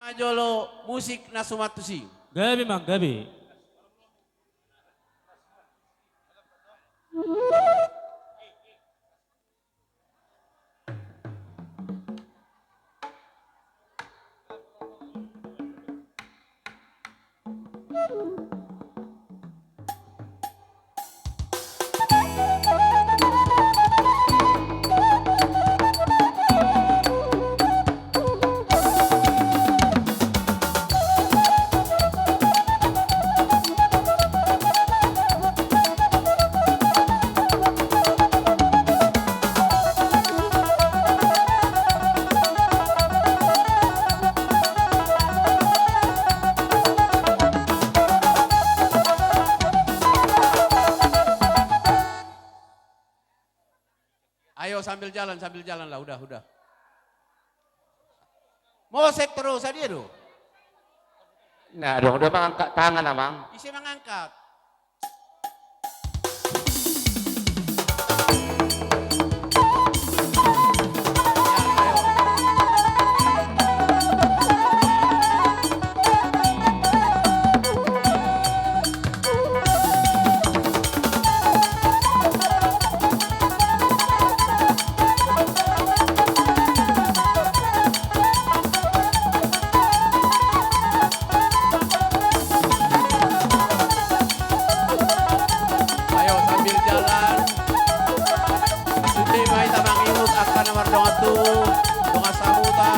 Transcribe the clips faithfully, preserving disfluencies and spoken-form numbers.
Jolo musik na suman tusi. Gabe, Mang, gabe. Ayo, sambil jalan, sambil jalan lah, udah, udah. Mosek terus, sadia do? Nah, dong, udah mangangkat tangan, Amang. Ise mangangkat? Ayo, sambil jalan. Sude ma hita mangihut angka na mardongan tubu, dongan sahuta.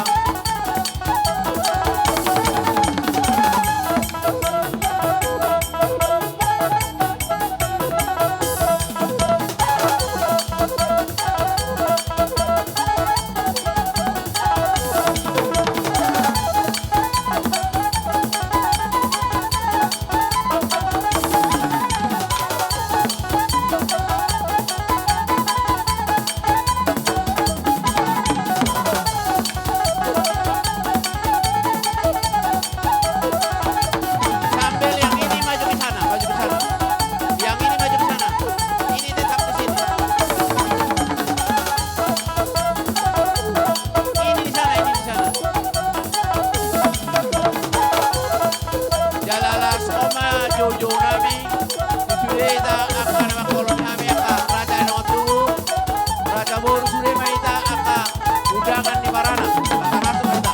Sambil yang ini maju ke sana, maju ke sana. Yang ini maju ke sana. Ini tetap di sini. Ini di sana, ini di sana. Jala las on ma joujou nami. Sude hita angka na mangholom hami angka raja na dongan tubu, raja boru, sude ma hita angka undangan ni barana. Angka masuk ma hita.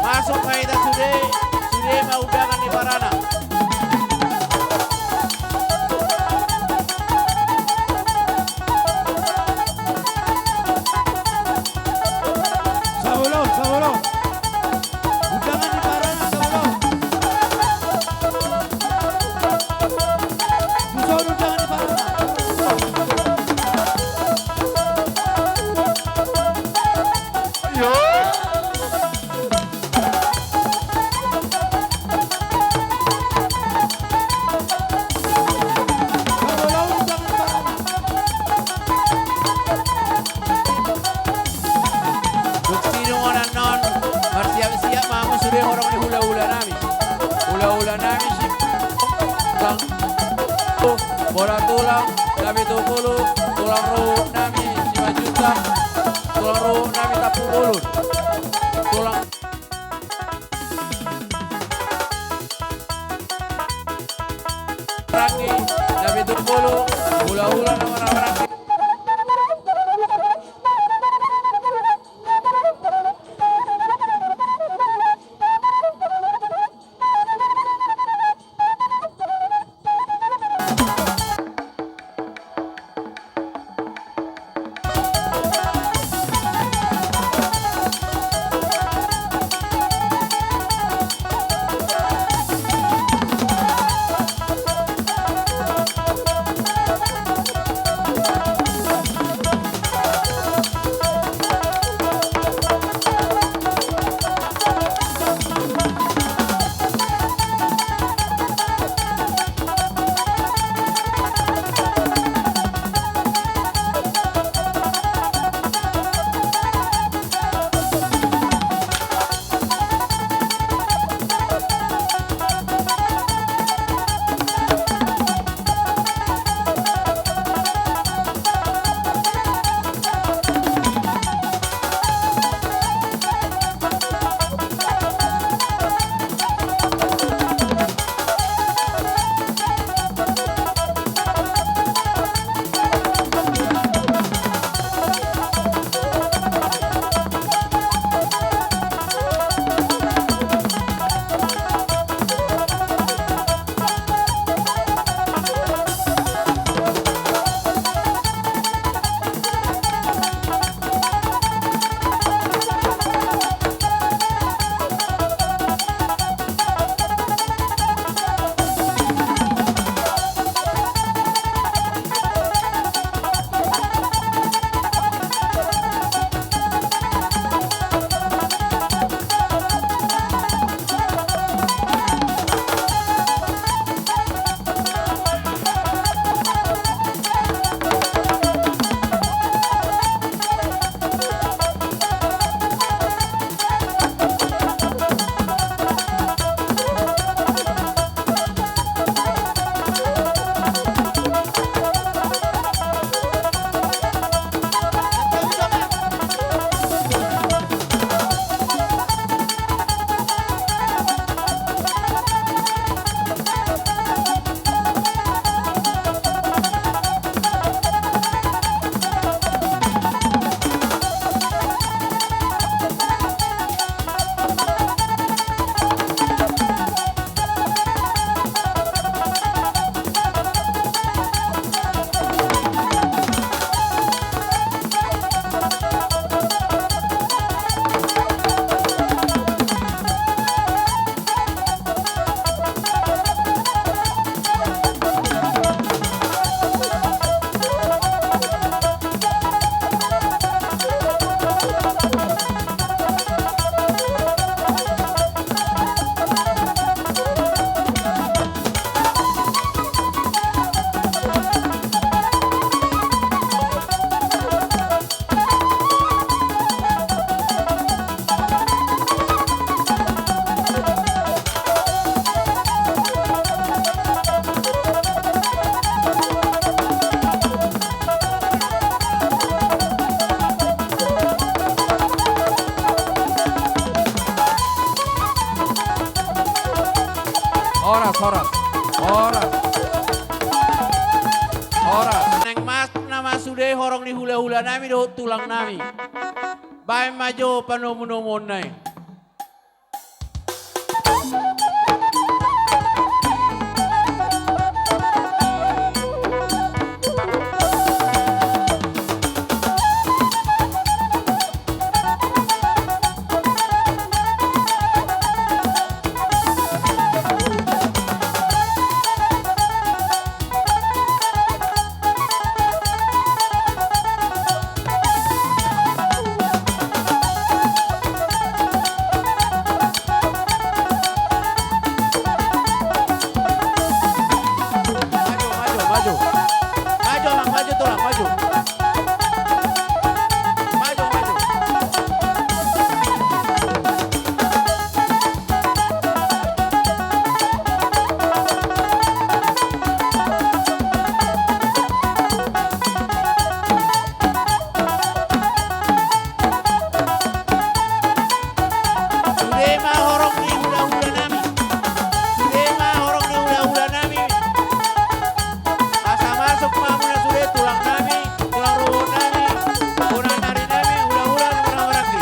Masuk ma hita sude, sude ma undangan ni barana. Sabolon, sabolon. Undangan ni barana, sabolon. Tuson undangan ni barana. Yo. Dung sidung on annon, marsiap-siap ma hamu sude horong ni hula-hula nami. Hula-hula nami si tulang, bola tulang, gabe topulu, tulang ruhut nami Simanjuntak, tulang ruhut nami Tampululun. Tulang Ranggi, gabe topulu, hula-hula na marhaha-maranggi. Horas, horas. Horas. Horas. Naeng masuk nama sude horong ni hula-hula nami dohot tulang nami. Baen ma jo panomu-nomuonna i. Maju, maju, maju. Maju, Amang, maju, Tulang, maju. Maju, maju. Sude ma horong ni hula-hula nami. Sude ma horong ni hula-hula nami. Asa masuk ma muna sude tulang nami, tulang rorobot nami, bona ni ari nami, hula-hula nami, hula-hula nami.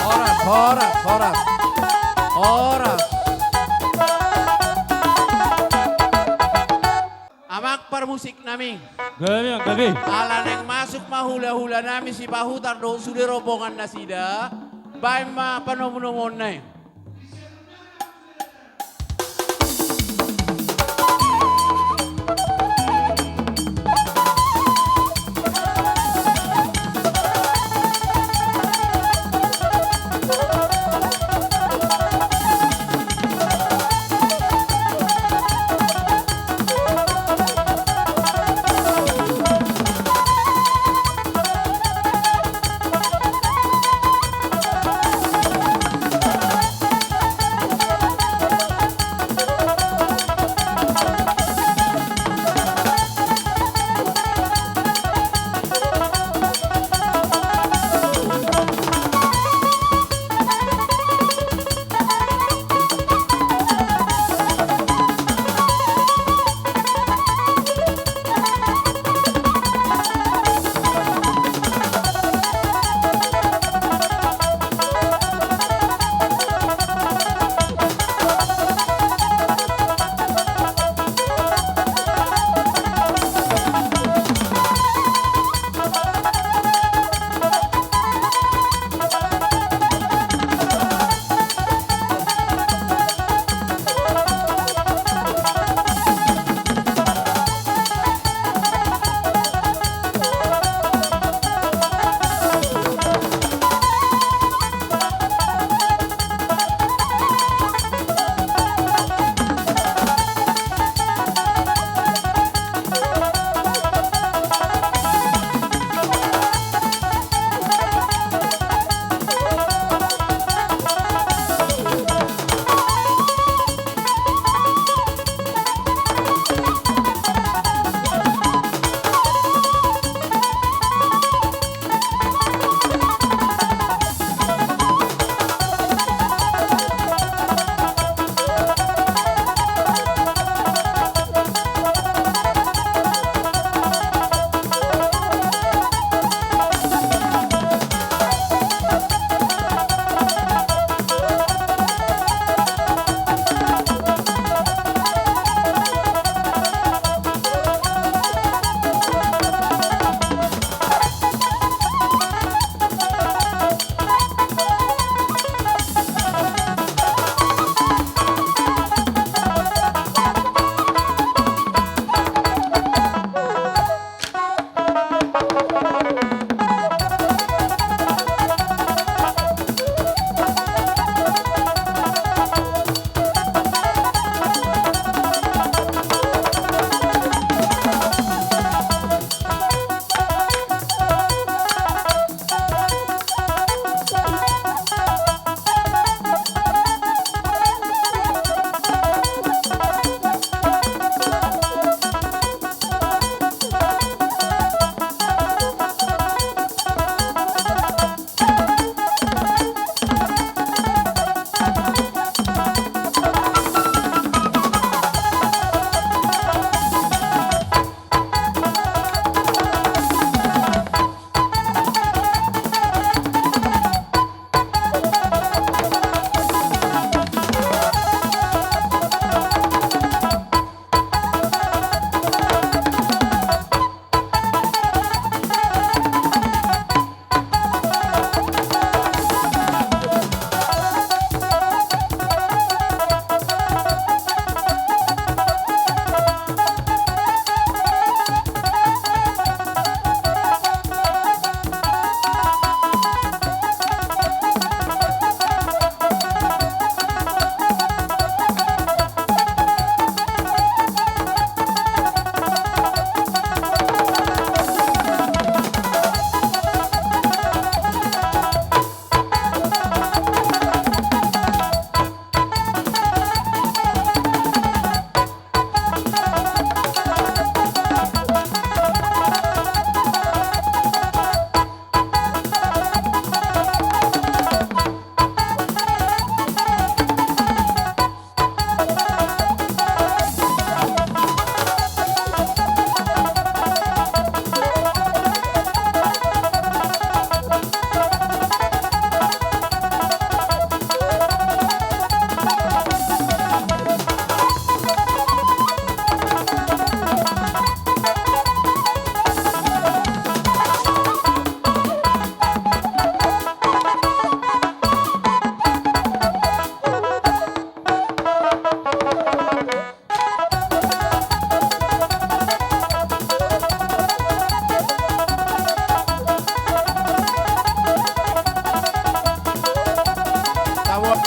Horas, horas, horas. Horas. Amang parmusik nami. Gabe, gabe. Ala naeng masuk ma hula-hula nami Sipahutar dohot sude rombongan nasida. Baen ma panomu-nomuonna i.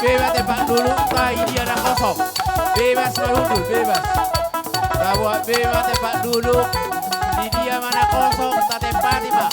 be ma tempat dudukta, di dia na kosong. Bebas marhundul, bebas. Tabuat be ma tempat duduk, di dia ma na kosong, tatempati ma.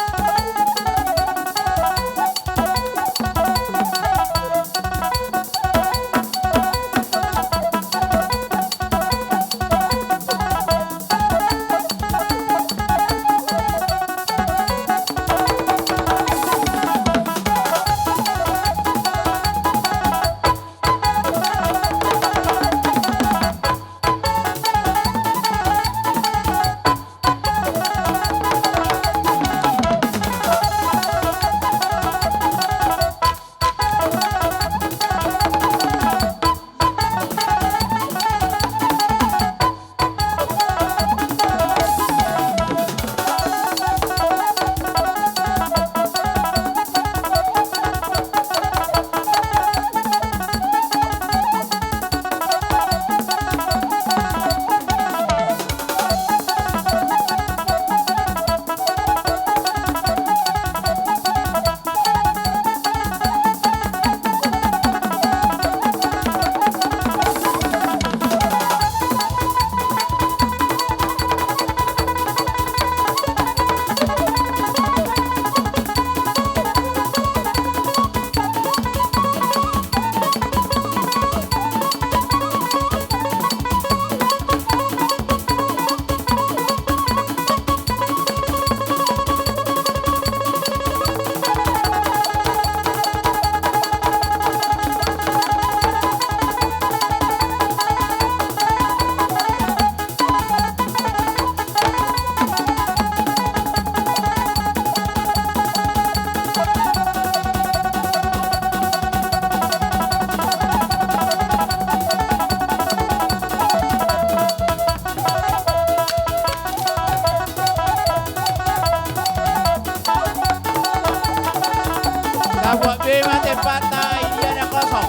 Tabuat be ma tempatna, di dia na kosong.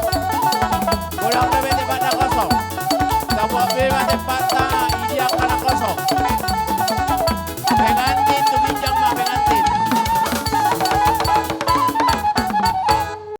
Godang dope tempat na kosong. Tabuat be ma tempatna,